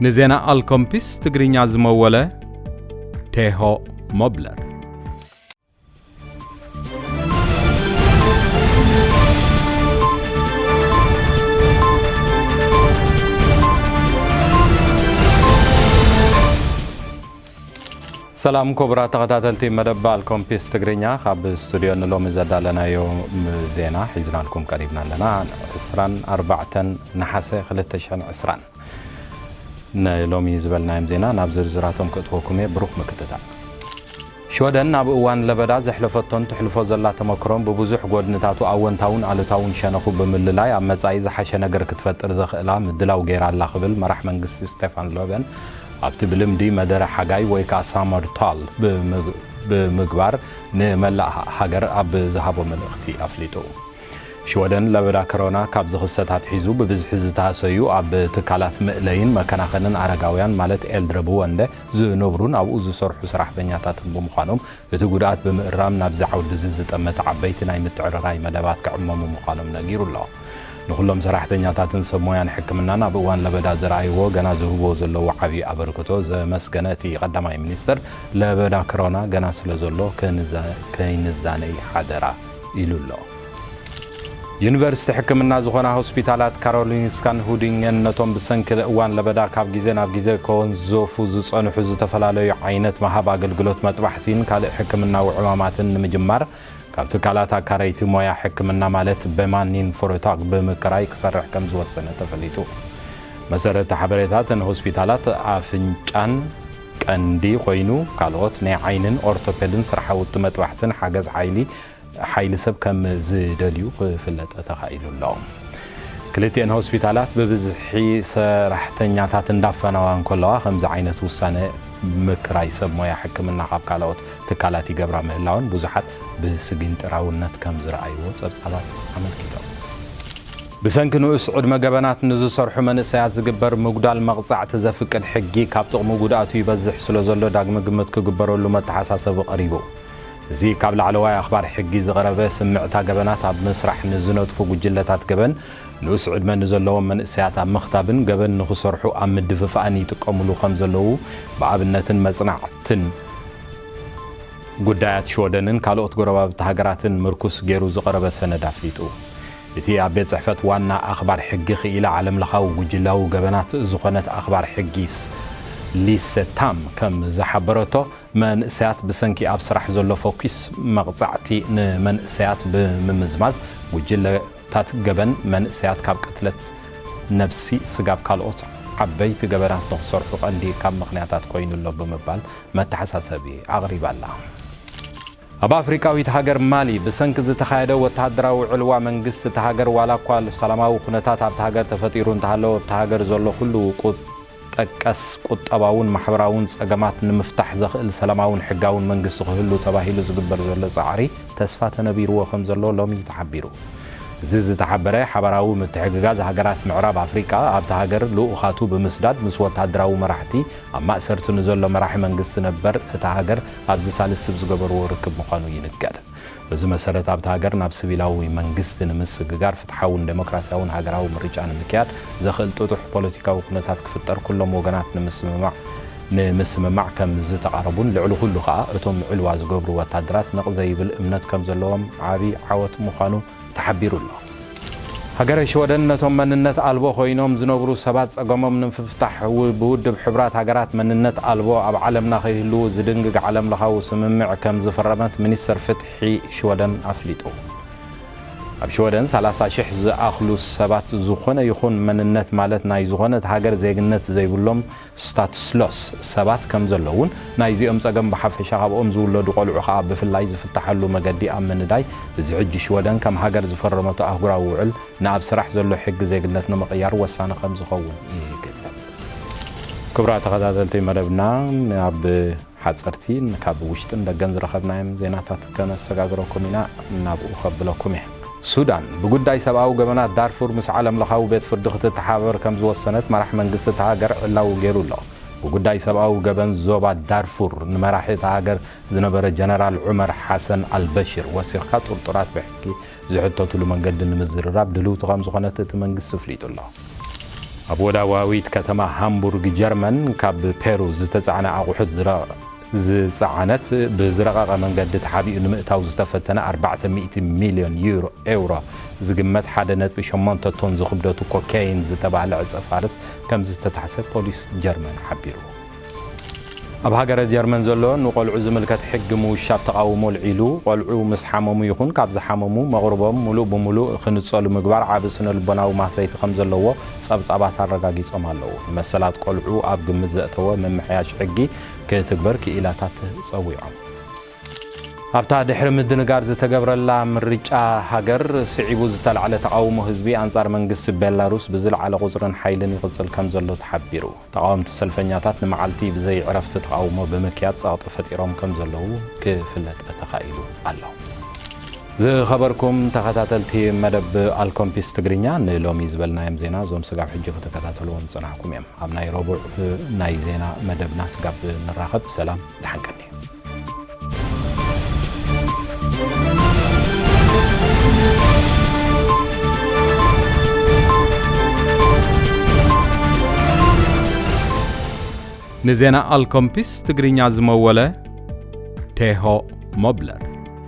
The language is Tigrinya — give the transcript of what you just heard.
ንዜና ኣልኮምፒስ ትግርኛ ዝመወለ ቴሆ ሞብለር። ሰላም ክቡራት ተኸታተልቲ መደብ ኣልኮምፒስ ትግርኛ፣ ካብ ስቱድዮ ንሎሚ ዘዳለናዮ ዜና ሒዝናልኩም ቀሪብና ኣለና። ዕስራን ኣርባዕተን ነሓሰ ክልተ ሽሕን ዕስራን። ንሎሚ ዝበልናዮም ዜና ናብ ዝርዝራቶም ከእትወኩም እየ። ብሩኽ ምክትታል። ሽወደን ኣብ እዋን ለበዳ ዘሕለፈቶን ትሕልፎ ዘላ ተመክሮን ብብዙሕ ጎድንታቱ ኣወንታውን ኣሉታውን ሸነኹ ብምልላይ ኣብ መጻኢ ዝሓሸ ነገር ክትፈጥር ዘኽእላ ምድላው ገይራ ኣላ ክብል መራሕ መንግስቲ ስቴፋን ሎቨን ኣብቲ ብልምዲ መደረ ሓጋይ ወይ ከኣ ሳመር ታል ብምግ-፣ ብምግባር ንመላእ ሃ-፣ ሃገር ኣብ ዝሃቦ መልእኽቲ ኣፍሊጡ። ሽወደን ለበዳ ኮሮና ካብ ዝኽሰት ኣትሒዙ ብብዝሒ ዝተሃሰዩ ኣብ ትካላት መእለይን መከናኸንን ኣረጋውያን ማለት ኤልድረ ብወንደ ዝነብሩን ኣብኡ ዝሰርሑ ሰራሕተኛታትን ብምዃኖም እቲ ጉድኣት ብምእራም ናብዚ ዓውዲ እዚ ዝጠመተ ዓበይቲ ናይ ምትዕርራይ መደባት ክዕመሙ ምዃኖም ነጊሩ ኣሎ። ንኹሎም ሰራሕተኛታትን ሰብ ሞያን ሕክምናን ኣብ እዋን ለበዳ ዝረኣይዎ ገና ዝህብዎ ዘለዉ ዓብዪ ኣበርክቶ ዘመስገነ እቲ ቀዳማይ ሚኒስትር ለበዳ ኮሮና ገና ስለ ዘሎ ክንዘ-፣ ከይንዛነይ ሓደራ ኢሉ ኣሎ። ዩኒቨርሲቲ ሕክምና ዝኾና ሆስፒታላት ካሮሊንስካን ሁዲንገን ነቶም ብሰንኪ እዋን ለበዳ ካብ ግዜ ናብ ግዜ ከወንዘፉ ዝጸንሑ ዝተፈላለዩ ዓይነት ምሃብ ኣገልግሎት መጥባሕቲን ካልእ ሕክምናዊ ዕማማትን ንምጅማር ካብ ትካላት ኣካረይቲ ሞያ ሕክምና ማለት በማኒን ፎሮታግ ብምክራይ ክሰርሕ ከም ዝወሰነ ተፈሊጡ። መሰረት ሓበሬታ እተን ሆስፒታላት ኣፍንጫን ቀንዲ ኮይኑ ካልኦት ናይ ዓይንን ኦርቶፔድን ስራሓውቲ መጥባሕትን ሓገዝ ሓይሊ ሓይሊ ሰብ ከም ዝደልዩ ክፍለጥ ተኻኢሉ ኣሎ። ክልቲኤን ሆስፒታላት ብብዝሒ ሰራሕተኛታት እንዳፈነዋ እንከለዋ፣ ከምዚ ዓይነት ውሳነ ምክራይ ሰብ ሞያ ሕክምና ካብ ካልኦት ትካላት ይገብራ ምህላወን ብዙሓት ብስጊንጥራውነት ከም ዝረኣይዎ ጸብጻባት ኣመልኪቶም። ብሰንኪ ንኡስ ዕድመ ገበናት ንዝሰርሑ መንእሰያት ዝግበር ምጉዳል መቕጻዕቲ ዘፍቅድ ሕጊ ካብ ጥቕሙ ጉድኣቱ ይበዝሕ ስለ ዘሎ ዳግመ ግምት ክግበረሉ መተሓሳሰቢ ቀሪቡ። እዚ ካብ ላዕለዋይ ኣኽባር ሕጊ ዝቐረበ ስምዕታ ገበናት ኣብ ምስራሕ ንዝነጥፉ ጉጅለታት ገበን፣ ንኡስ ዕድመ ንዘለዎም መንእሰያት ኣብ ምኽታብን ገበን ንኽሰርሑ ኣብ ምድፍፋእን ይጥቀሙሉ ከም ዘለዉ ብኣብነትን መጽናዕትን ጉዳያት ሽወደንን ካልኦት ጎረባብቲ ሃገራትን ምርኩስ ገይሩ ዝቐረበ ሰነድ ኣፍሊጡ። እቲ ኣብ ቤት ጽሕፈት ዋና ኣኽባር ሕጊ ክኢላ ዓለምለኻዊ ጉጅላዊ ገበናት ዝኾነት ኣኽባር ሕጊ ስ-፣ ሊሰ ታም ከም ዝሓበረቶ፣ መንእሰያት ብሰንኪ ኣብ ስራሕ ዘሎ ፎኪስ መቕጻዕቲ ንመንእሰያት ብምምዝማዝ፣ ጉጅለታት ገበን መንእሰያት ካብ ቅትለት፣ ነብሲ፣ ስጋብ ካልኦት ዓበይቲ ገበናት ንኽሰርሑ ቀንዲ ካብ ምኽንያታት ኮይኑ ኣሎ ብምባል መተሓሳሰቢ ኣቕሪባ ኣላ። ኣብ ኣፍሪቃዊት ሃገር ማሊ ብሰንኪ ዝተኻየደ ወተሃደራዊ ዕልዋ መንግስቲ እታ ሃገር ዋላ እኳ ሰላማዊ ኩነታት ኣብታ ሃገር ተፈጢሩ እንተሃለወ ኣብታ ሃገር ዘሎ ኩሉ ቁ-፣ ጠቀስ ቁጠባውን ማሕበራውን ጸገማት ንምፍታሕ ዘኽእል ሰላማውን ሕጋውን መንግስቲ ክህሉ ተባሂሉ ዝግበር ዘሎ ጻዕሪ ተስፋ ተነቢርዎ ከም ዘሎ ሎሚ ተሓቢሩ። እዚ ዝተሓበረ ሓባራዊ ምትሕግጋዝ ሃገራት ምዕራብ ኣፍሪቃ ኣብታ ሃገር ልኡኻቱ ብምስዳድ ምስ ወተሃደራዊ መራሕቲ ኣብ ማእሰርቲ ንዘሎ መራሒ መንግስቲ ነበር እታ ሃገር ኣብዚ ሳልስቲ ብዝገበርዎ ርክብ ምዃኑ ይንገር። በዚ መሰረት ኣብታ ሃገር ናብ ሲቪላዊ መንግስቲ ንምስግጋር ፍትሓውን ዴሞክራሲያውን ሃገራዊ ምርጫ ንምክያድ ዘኽእል ጥጡሕ ፖለቲካዊ ኩነታት ክፍጠር ኩሎም ወገናት ንምስምማዕ፣ ንምስምማዕ ከም ዝተቓረቡን ልዕሊ ኩሉ ከኣ እቶም ዕልዋ ዝገብሩ ወታደራት ነቕ ዘይብል እምነት ከም ዘለዎም ዓቢ ዓወት ምዃኑ ተሓቢሩ ኣሎ። ሃገረ ሽወደን ነቶም መንነት ኣልቦ ኮይኖም ዝነብሩ ሰባት ጸገሞም ንምፍታሕ ው-፣ ብውድብ ሕቡራት ሃገራት መንነት ኣልቦ ኣብ ዓለምና ከይህልዉ ዝድንግግ ዓለምለኻዊ ስምምዕ ከም ዝፈረመት ሚኒስተር ፍትሒ ሽወደን ኣፍሊጡ። ኣብ ሽወደን ሰላሳ ሽሕ ዝኣኽሉ ሰባት ዝኾነ ይኹን መንነት ማለት ናይ ዝኾነት ሃገር ዜግነት ዘይብሎም ስታትስሎስ ሰባት ከም ዘለዉን ናይዚኦም ጸገም ብሓፈሻ ካብኦም ዝውለዱ ቆልዑ ከኣ ብፍላይ ዝፍታሓሉ መገዲ ኣብ ምንዳይ፣ እዚ ሕጂ ሽወደን ከም ሃገር ዝፈረመቶ ኣህጉራዊ ውዕል ንኣብ ስራሕ ዘሎ ሕጊ ዜግነት ንምቕያር ወሳኒ ከም ዝኸውን ይግለጽ። ክቡራት ተኸታተልቲ መደብና፣ ኣብ ሓጸርቲ ካብ ውሽጥን ደገን ዝረኸብናዮም ዜናታት ከነሰጋግረኩም ኢና፣ ናብኡ ከብለኩም እየ። ሱዳን፣ ብጉዳይ ሰብኣዊ ገበናት ዳርፉር ምስ ዓለምለኻዊ ቤት ፍርዲ ክትተሓባበር ከም ዝወሰነት መራሕ መንግስቲ እታ ሃገር ዕላዊ ገይሩ ኣሎ። ብጉዳይ ሰብኣዊ ገበን ዞባ ዳርፉር ንመራሒ እታ ሃገር ዝነበረ ጀነራል ዑመር ሓሰን ኣልበሽር ወሲኽካ ጥርጡራት ብሕጊ ዝሕተቱሉ መንገዲ ንምዝርራብ ድልውቲ ከም ዝኾነት እቲ መንግስቲ ኣፍሊጡ ኣሎ። ኣብ ወዳባዊት ከተማ ሃምቡርግ ጀርመን ካብ ፔሩ ዝተጻዕነ ኣቑሑት ዝረ- ዝጸዓነት ብዝረቐቐ መንገዲ ተሓቢኡ ንምእታው ዝተፈተነ ኣርባዕተ ሚእቲ ሚልዮን ዩሮ ኤውሮ ዝግመት ሓደ ነጥቢ ሸሞንተ ቶን ዝኽብደቱ ኮካይን ዝተባህለ ዕጸ ፋርስ ከም ዝተታሕሰ ፖሊስ ጀርመን ሓቢሩ። ኣብ ሃገረ ጀርመን ዘሎ ንቆልዑ ዝምልከት ሕጊ ምውሻብ ተቓውሞ ኣልዒሉ። ቆልዑ ምስ ሓመሙ ይኹን ካብ ዝሓመሙ መቕርቦም ሙሉእ ብሙሉእ ክንጸሉ ምግባር ዓቢ ስነ ልቦናዊ ማህሰይቲ ከም ዘለዎ ጸብጻባት ኣረጋጊጾም ኣለዉ። ንመሰላት ቆልዑ ኣብ ግምት ዘእተወ ምምሕያሽ ሕጊ ክትግበር ክኢላታት ጸዊዖም። ኣብታ ድሕሪ ምድንጋር ዝተገብረላ ምርጫ ሃገር ስዒቡ ዝተላዕለ ተቓውሞ ህዝቢ ኣንጻር መንግስቲ ቤላሩስ ብዝለዓለ ቁጽርን ሓይልን ይቕጽል ከም ዘሎ ተሓቢሩ። ተቓወምቲ ሰልፈኛታት ንመዓልቲ ብዘይ ዕረፍቲ ተቓውሞ ብምክያድ ጸቕጢ ፈጢሮም ከም ዘለዉ ክፍለጥ ተኻኢሉ ኣሎ። ዝኸበርኩም ተኸታተልቲ መደብ ኣልኮምፒስ ትግርኛ፣ ንሎሚ ዝበልናዮም ዜና እዞም ስጋብ ሕጂ ክትከታተልዎም ዝጸናሕኩም እዮም። ኣብ ናይ ረቡዕ ናይ ዜና መደብና ስጋብ ንራኸብ ሰላም ደሓን ቀኒ። ንዜና ኣልኮምፒስ ትግርኛ ዝመወለ ቴሆ ሞብለር።